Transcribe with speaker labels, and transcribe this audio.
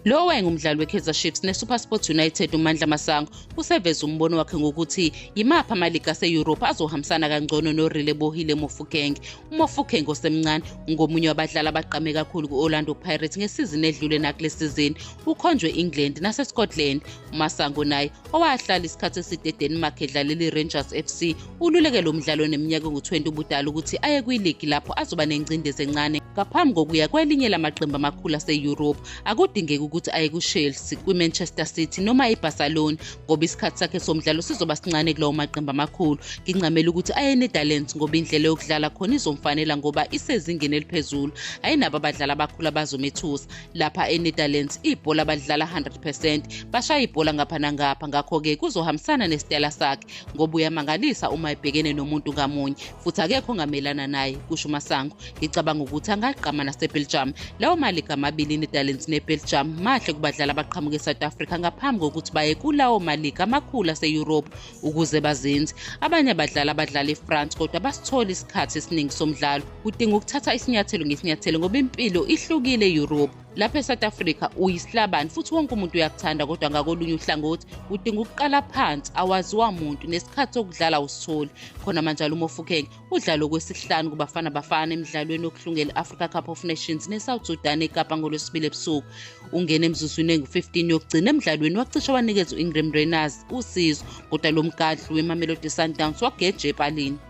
Speaker 1: Lo wayengumdlali weKaizer Chiefs neSuperSport United uMandla Masango useveze umbono wakhe ngokuthi yimaphi amaligi ase-Europe azohambisana kangcono noRelebohile Mofokeng. UMofokeng osemncane ungomunye wabadlali abagqame kakhulu ku-Orlando Pirates ngesizini edlule nakule sizini. Ukhonjwe England naseScotland. UMasango naye owahlala isikhathi eside eDenmark edlalela iRangers FC ululeke lo mdlalo oneminyaka engu-20 ubudala ukuthi aye kwiligi lapho azoba nengcindezi encane ngaphambi kokuya kwelinye lamaqembu amakhulu ase-Europe. Akudingeki ukuthi aye ku-Chelsea, kwi-Manchester City noma i-Barcelona ngoba isikhathi sakhe somdlalo sizoba sincane kulawo maqembu amakhulu. Ngincamela ukuthi aye eNetherlands ngoba indlela yokudlala khona izomfanela ngoba isezingeni eliphezulu. Ayinabo abadlali abakhulu abazomethusa. Lapha eNetherlands ibhola badlala 100%, bashaya ibhola ngapha nangapha, ngakho-ke kuzohambisana nesitayela sakhe ngoba uyamangalisa uma ebhekene nomuntu ngamunye futhi akekho ongamelana naye, kusho uMasango. Ngicabanga ukuthi angagqama naseBelgium. Lawo maligi amabili iNetherlands neBelgium mahle kubadlali abaqhamuka eSouth Africa ngaphambi kokuthi baye kulawo maligi amakhulu ase-Europe ukuze bazinze. Abanye abadlali abadlala eFrance kodwa basithola isikhathi esiningi somdlalo. Kudinga ukuthatha isinyathelo ngesinyathelo ngoba impilo ihlukile e-Europe. Lapha eSouth Africa uyisihlabani futhi wonke umuntu uyakuthanda, kodwa ngakolunye uhlangothi udinga ukuqala phansi, awaziwa muntu nesikhathi sokudlala awusitholi. Khona manjalo uMofokeng udlala okwesihlanu kuBafana Bafana emidlalweni yokuhlungela i-Africa Cup of Nations neSouth Sudan eKapa ngoLwesibili ebusuku. Ungene emzuzwini engu-15 yokugcina emdlalweni wacishe wanikeza u-Ingram Reyners usizo, kodwa lo mgadli weMamelodi Sundowns wageja epalini.